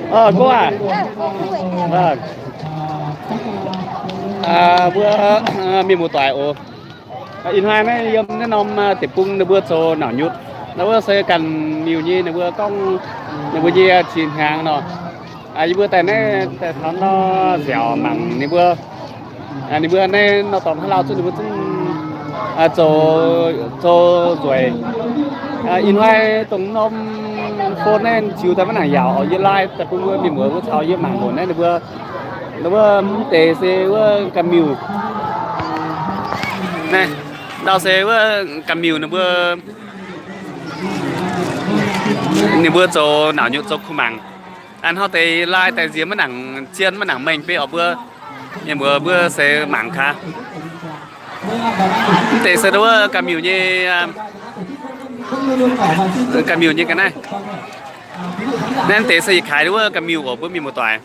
Gorngv aac, mbuo mienh muoz-doic oc. Ih hnoi naaiv yiem naaiv norm deic-bung ninh mbuo zoux naanc nyutc, naaiv wuov se ganh miuc nyei, ninh mbuo gorngv ninh mbuo nyei qiex hnyangx nor. Yie mbuo daaih naaiv daaih taux nor nziaauc mangc ninh mbuo. Ninh mbuo naaiv nor dorngx haaix lauh zungv ninh mbuo zungv zoux, zoux nzueic. Ih hnoi dongh norm phone naaiv ziux daaih maiv nangc yaauc oc. Yie laai daaih bun mbuo mienh muoz mbuo caux yie mangc oc. Naaiv ninh mbuo, ninh mbuo mv deix se wuov ganh miuc. Naaiv ndau se wuov ganh miuc ninh mbuo, ninh mbuo zoux naanc nyutc zoux kuh mangc. Hnangv deix laai daaih nziex maiv nangc zien maiv nangc mengh beiv oc. Mbuo mienh muoz mbuo se mangc gaax. Mv deix se wuov ganh miuc nyei, ganh miuc nyei ga'naaiv. Naaiv mv deix se yietc kaaix wuov ganh miuc oc, mbuo mienh muoz-doic.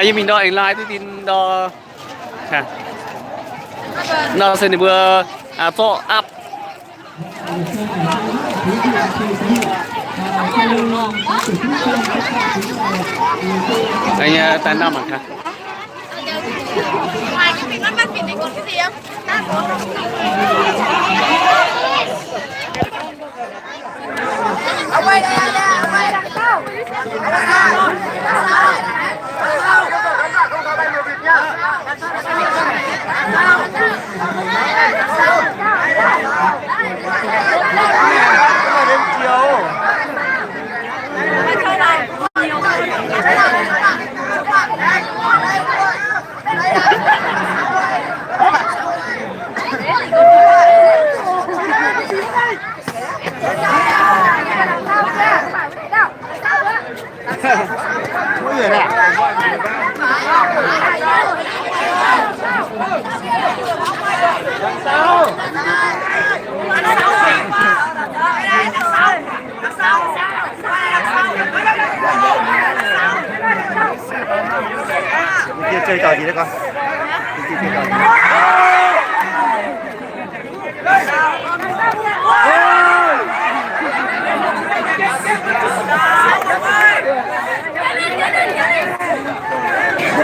Yie mingh ndau aengx laai duqv dinh ndau. Nor se ninh mbuo zorqv aapv. Daaih ndau mangc gaax.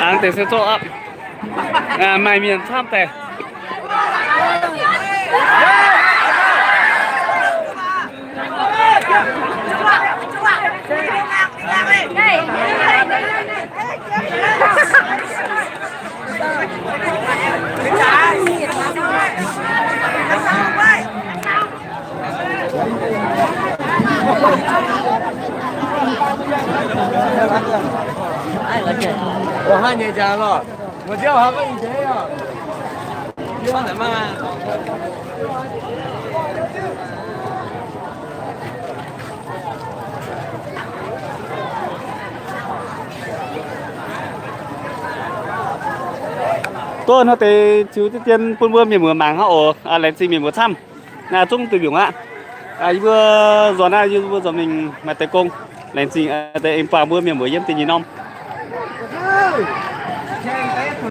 Aengx deix se zorqv aqv. Maaih mienh camv deix. Dongh naaiv deix ziux deix dien bun mbuo mienh muoz mangc hnangv oc. Laengz zingh mienh muoz camv. Naaiv zungv duih mbiungc aqv. Yie mbuo nzuonx aqv, yie mbuo nzuonx mingh maaih deix gong. Laengz zingh deix aengx buangh mbuo mienh muoz yiem da'nyeic norm.